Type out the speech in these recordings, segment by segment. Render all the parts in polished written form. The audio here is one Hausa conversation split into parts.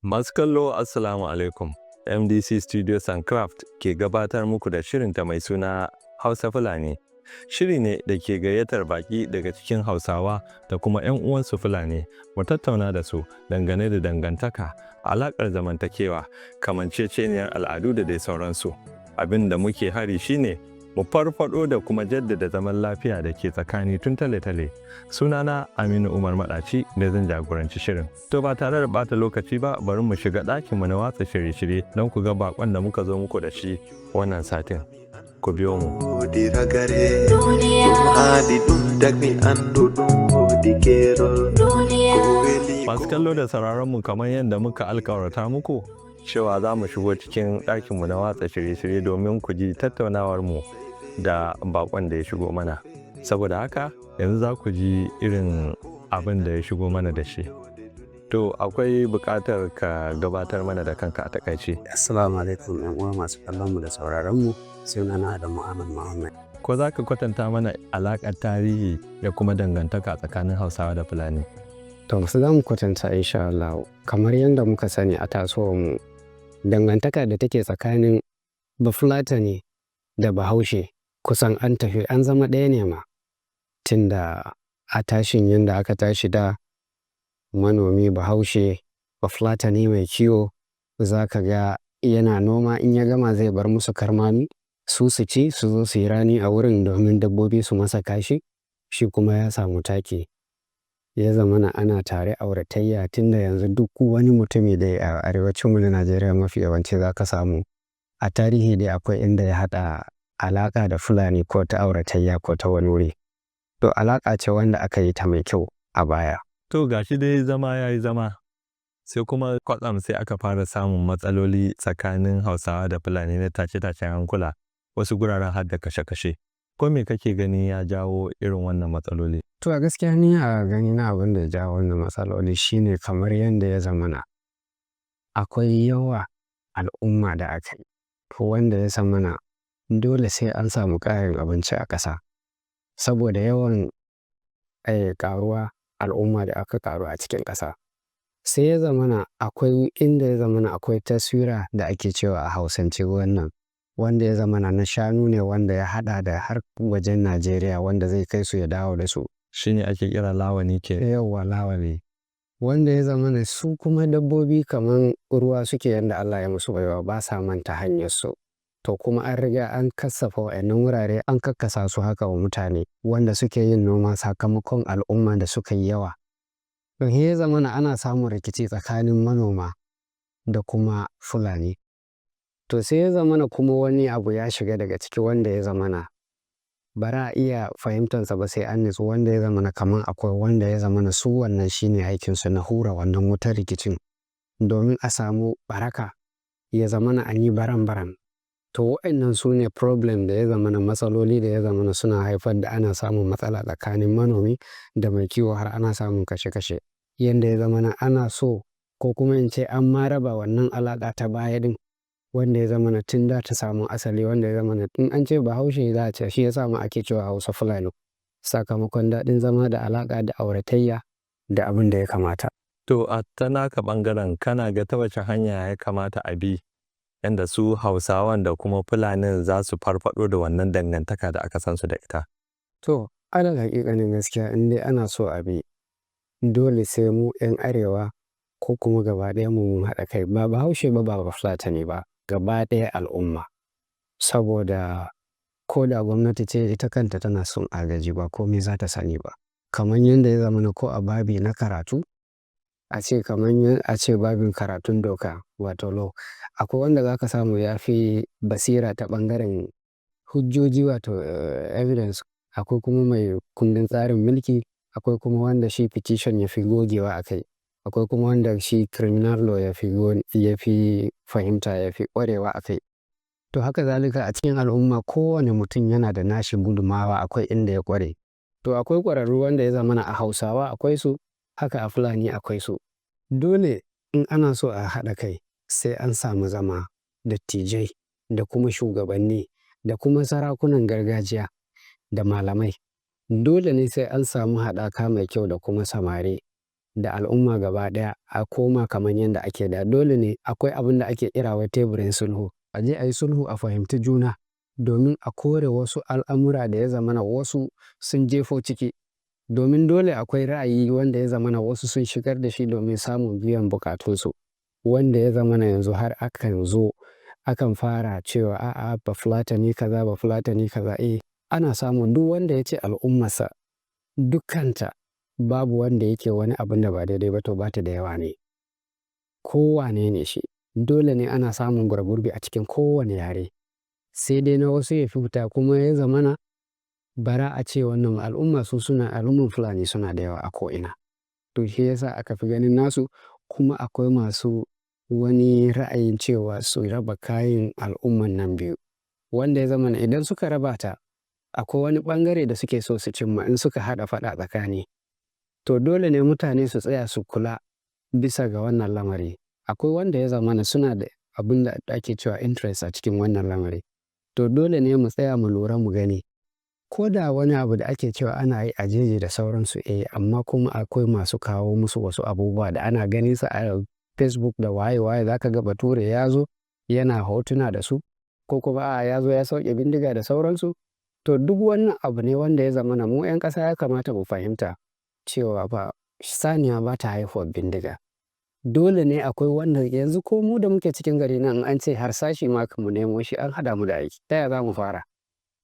Masu kallo, Assalamu alaikum. MDC Studios and Craft ke gabatar muku da shirinta mai suna Hausa Fulani. Shiri ne da ke gayyatar baƙi daga cikin Hausawa da kuma 'yan uwansu Fulani mu tattauna da su dangane da dangantaka, alaƙar zamantakewa, kamanceceniyar al'adu da dai sauransu. Abin da muke hari shine mu farfado da kuma jaddada zaman lafiya da ke tsakani tun tale-tale. Sunana Aminu Umar Maɗaci da zan jagoranci shirin. To, ba tare da bata lokaci ba, bari mu shiga ɗakinmu na watsa shirye-shirye don ku ga bakon da muka zo muku da shi wannan satin. Ku biyo mu. Woodi ragare ɗum haadi ɗum tagmi andu ɗum woodi kerol ko weli. Masu kallo da sauraron mu, kamar yadda muka alkawarta muku cewa za mu shigo cikin ɗakinmu na watsa shirye-shirye domin ku ji tattaunawar mu da bakon da ya shigo mana. Saboda haka yanzu za ku ji irin abin da ya shigo mana da shi. To, akwai buƙatar ka gabatar mana da kanka a takaice. Assalamu alaikum, 'yan uwa masu kallon mu da sauraron mu. Sunana Adamu Ahmad Muhammad. Ko za ka kwatanta mana alaƙar tarihi da kuma dangantaka tsakanin Hausawa da Fulani? To, su za mu kwatanta insha Allah. Kamar yadda muka sani a tasowar mu, dangantaka da take tsakanin Bafulatani da Bahaushe kusan an tafi an zama ɗaya ne ma. Tunda a tashin yadda aka tashi da manomi Bahaushe, Bafulatani mai kiwo, za ka ga yana noma, in ya gama zai bar musu karmami su su ci, su zo su yi rani a wurin domin dabbobi su masa kashi, shi kuma ya samu taki. Ya zamana ana tare auratayya, tunda yanzu duk wani mutumi dai a arewacin mu na Najeriya mafi yawanci za ka samu a tarihi dai akwai inda ya haɗa alaƙa da Fulani, ko ta auratayya ko ta wani wuri. To, alaƙa ce wanda aka yi ta mai kyau a baya. To, ga shi dai zama ya yi zama, sai kuma kwatsam sai aka fara samun matsaloli tsakanin Hausawa da Fulani na tashe-tashen hankula, wasu guraren har da kashe-kashe. Ko me kake gani ya jawo irin wannan matsaloli? To, a gaskiya ni a ganina, abin da ya jawo wannan matsaloli shine kamar yanda ya zamana akwai yawa al'umma da aka yi, to wanda ya zamana dole sai an samu ƙarin abinci a ƙasa. Saboda yawan ƙaruwa al'umma da aka ƙaru a cikin ƙasa. Sai ya zamana akwai inda ya zamana akwai taswira da ake cewa a Hausance wannan, wanda ya zamana na shanu ne, wanda ya haɗa da har wajen Najeriya, wanda zai kai su ya dawo da su. Shi ne ake kira lawani ke. Yauwa, lawali. Wanda ya zamana su kuma dabbobi kaman ruwa suke, yanda Allah ya musu baiwa ba sa manta hanyarsu. To, kuma an riga an kassafa wa'yannan wurare, an kakkasa su haka wa mutane wanda suke yin noma sakamakon al'umma da suka yi yawa. To, sai ya zamana ana samun rikici tsakanin manoma da kuma Fulani. To, sai ya zamana kuma wani abu ya shiga daga ciki wanda ya zamana ba za a iya fahimtansa ba sai an nutsu, wanda ya zamana kaman akwai wanda ya zamana su wannan shine aikinsu na hura wannan wutar rikicin domin a samu ɓaraka, ya zamana an yi baram-baram. To, waɗannan su ne problem da ya zamana matsaloli da ya zamana suna haifar da ana samun matsala tsakanin manomi da mai kiwo, har ana samun kashe-kashe. Yanda ya zamana ana so, ko kuma in ce an ma raba wannan alaƙa ta baya ɗin, wanda ya zamana tun da ta samu asali, wanda ya zamana in an ce Bahaushe za a ce shi ya sa ma ake cewa Hausa Fulani. Sakamakon daɗin zama da alaƙa da auratayya da abin da ya kamata. To, a ta naka ɓangaren, kana ga ta wace hanya ya kamata a bi yanda su Hausawan da kuma Fulanin za su farfaɗo da wannan dangantaka da aka san su da ita? To, alal haƙiƙanin gaskiya, in dai ana so a bi, dole sai mu 'yan arewa ko kuma gaba ɗayan mu mun haɗa kai, ba Bahaushe ba, ba Bafulatani ba, gaba ɗaya al'umma. Saboda ko da gwamnati ce ita kanta tana son agaji, ba kome za ta sani ba. Kamar yanda ya zamana ko a babi na karatu, a ce kamar a ce babin karatun doka, wato law, akwai wanda za ka samu ya fi basira ta ɓangaren hujjoji, wato evidence, akwai kuma mai kundin tsarin mulki, akwai kuma wanda shi petition ya fi gogewa a kai, akwai kuma wanda shi criminal law ya fi fahimta, ya fi ƙwarewa a kai. To, haka zalika a cikin al'umma, kowane mutum yana da nashi gudumawa, akwai inda ya ƙware. To, akwai ƙwararru wanda ya zamana a Hausawa akwai su, haka a Fulani akwai su. Dole in ana so a haɗa kai, sai an samu zama dattijai da kuma shugabanni da kuma sarakunan gargajiya da malamai. Dole ne sai an samu haɗaka mai kyau da kuma samari. da al'umma gaba ɗaya a koma kamar yadda ake da. Dole ne akwai abin da ake kira wai teburin sulhu. A je a yi sulhu, a fahimci juna domin a kore wasu al'amura da ya zamana wasu sun jefo ciki. Domin dole akwai ra'ayi wanda ya zamana wasu sun shigar da shi domin samun biyan bukatunsu. Wanda ya zamana yanzu har akan zo akan fara cewa a'a, Bafulatani kaza, Bafulatani kaza. Eh, ana samun duk wanda ya ce al'ummarsa dukkanta babu wanda yake wani abun da ba daidai ba, to ba ta da yawa ne. Ko wane ne shi. Dole ne ana samun gurbi a cikin kowane yare. Sai dai na wasu ya fi fita kuma ya zamana bara a ce wannan al'umma su suna al'umman Fulani suna da yawa a ko'ina. To, shi ya sa aka fi ganin nasu, kuma akwai masu wani ra'ayin cewa su raba kayin al'umman nan biyu. Wanda ya zamana idan suka raba ta, akwai wani ɓangare da suke so su cimma in suka haɗa faɗa tsakani. To, dole ne mutane su tsaya su kula bisa ga wannan lamari. Akwai wanda ya zamana suna da abun da ake cewa interest a cikin wannan lamari. To, dole ne mu tsaya mu lura mu gani. Ko da wani abu da ake cewa ana yi a jeji da sauransu, eh, amma kuma akwai masu kawo musu wasu abubuwa da ana ganinsa a Facebook da waye waye. Za ka ga bature ya zo yana hotuna da su ko kuma a'a, ya zo ya sauke bindiga da sauransu. To, duk wannan abu ne wanda ya zamana mu 'yan ƙasa ya kamata mu fahimta cewa fa saniya ba ta haihuwar bindiga. Dole ne akwai wanda yanzu ko mu da muke cikin gari nan, an ce harsashi ma mu nemo shi an haɗa mu da aiki. Ta ya za mu fara?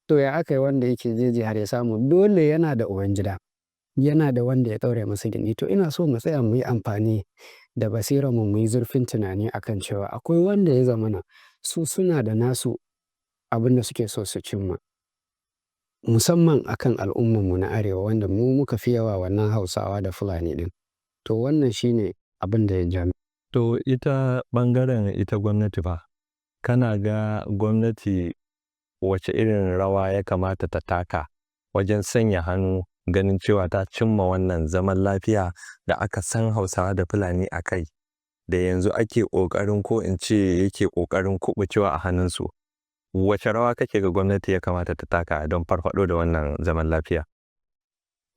To, ya aka yi wanda yake jeji har ya samu? Dole yana da ubangida. Yana da wanda ya ɗaure masa gindi. To, ina so mu tsaya mu yi amfani da basirarmu, mu yi zurfin tunani akan cewa akwai wanda ya zamana su suna da nasu abin da suke so su cimma. Musamman akan al'ummarmu na Arewa wanda mu muka fi yawa, wannan Hausawa da Fulani ɗin. To, wannan shi ne abin da ya ja. To, ita ɓangaren ita gwamnati fa, kana ga gwamnati wace irin rawa ya kamata ta taka wajen sanya hannu ganin cewa ta cimma wannan zaman lafiya da aka san Hausawa da Fulani a kai, da yanzu ake ƙoƙarin, ko in ce yake ƙoƙarin kuɓucewa a hannunsu? Wace rawa kake ga gwamnati ya kamata ta taka don farfaɗo da wannan zaman lafiya?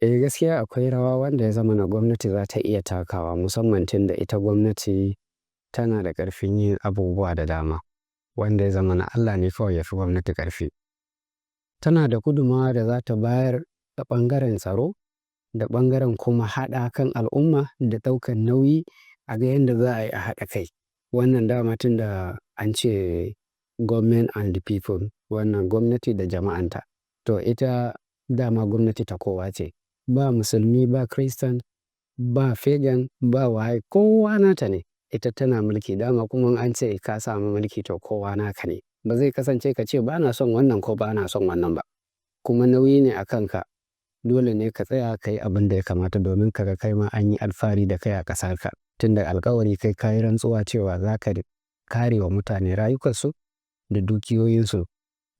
Eh, gaskiya akwai rawa wanda ya zamana gwamnati za ta iya takawa, musamman tun da ita gwamnati tana da ƙarfin yin abubuwa da dama. Wanda ya zamana Allah ne kawai ya fi gwamnati ƙarfi. Tana da gudummawa da za ta bayar ta ɓangaren tsaro da ɓangaren kuma haɗa kan al'umma da ɗaukan nauyi a ga yanda za a yi a haɗa kai. Wannan dama tun da an ce government and the people, wannan gwamnati da jama'anta. To, ita dama gwamnati ta kowa ce. Ba Musulmi, ba Kiristan, ba pagan, ba waye, kowa nata ne. Ita tana mulki, dama kuma an ce ka samu mulki, to kowa naka ne. Ba zai kasance ka ce bana son wannan ko bana son wannan ba. Kuma nauyi ne a kanka. Dole ne ka tsaya ka yi abin da ya kamata domin ka ga kai ma an yi alfahari da kai a ƙasarka. Tun da alkawari kai ka yi rantsuwa cewa za ka kare wa mutane rayukansu da dukiyoyinsu.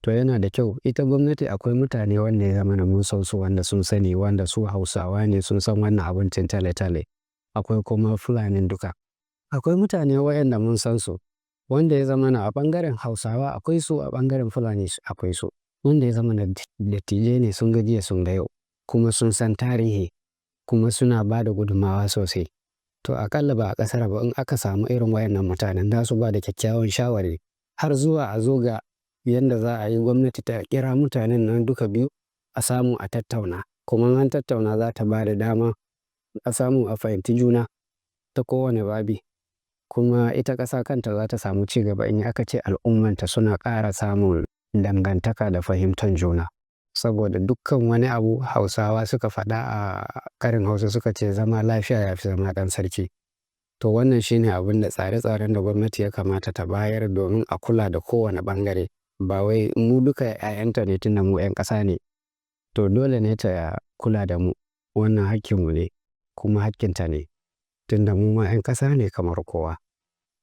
To, yana da kyau ita gwamnati akwai mutane wanda ya zamana mun san su, wanda sun sani, wanda su Hausawa ne, sun san wannan abincin tale-tale. Akwai kuma Fulanin duka. Akwai mutane waɗanda mun san su wanda ya zamana a ɓangaren Hausawa akwai su, a ɓangaren Fulani akwai su. Wanda ya zamana dattijai ne, sun ga jiya sun ga yau, kuma sun san tarihi, kuma suna ba da gudummawa sosai. To, aƙalla ba a ƙasar ba, in aka samu irin waɗannan mutanen, za su ba da kyakkyawan shawari har zuwa a zo ga yanda za a yi gwamnati ta kira mutanen nan duka biyu a samu a tattauna. Kuma in an tattauna, za ta ba da dama a samu a fahimci juna ta kowane babi. Kuma ita ƙasa kanta za ta samu ci gaba in aka ce al'ummanta suna ƙara samun dangantaka da fahimtar juna. Saboda dukkan wani abu Hausawa suka faɗa a karin Hausa, suka ce zama lafiya ya fi zama ɗan sarki. To, wannan shine abin da tsare-tsaren da gwamnati ya kamata ta bayar domin a kula da kowane ɓangare. Ba wai mu duka 'ya'yanta ne, tunda mu 'yan ƙasa ne. To, dole ne ta kula da mu. Wannan hakkinmu ne kuma hakkinta ne. Tunda mu ma 'yan ƙasa ne kamar kowa.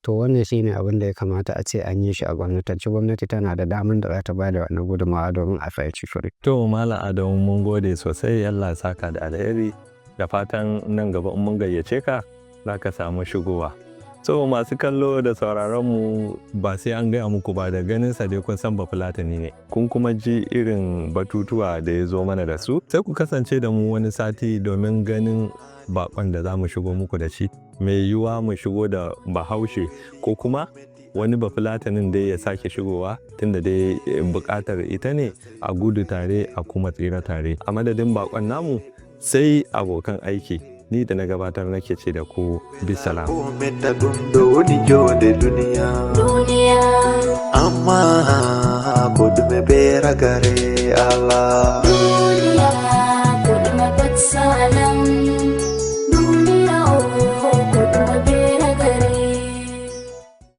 To, wannan shine abin da ya kamata a ce an yi shi a gwamnatance. Gwamnati tana da daman da za ta ba da wannan gudummawa domin a fahimci juna. To, Malam Adamu, mun gode sosai, Allah ya saka da alheri, da fatan nan gaba in mun gayyace ka za ka samu shigowa. So masu kallo da sauraron mu, ba sai an gaya muku ba, da ganin sa dai kun san Bafulatani ne. Kun kuma ji irin batutuwa da ya zo mana da su. Sai ku kasance da mu wani sati domin ganin bakon da za mu shigo muku da shi. Mai yiwuwa mu shigo da Bahaushe ko kuma wani Bafulatanin dai ya sake shigowa, tunda dai bukatar ita ne a gudu tare a kuma tsira tare. A madadin bakon namu sai abokan aiki, ni da na gabatar nake ce da ku bisalam. Ko metta ɗum ɗo woni jonde duniya. Duniya. Amma ko ɗume be ragare Allah. Duniya.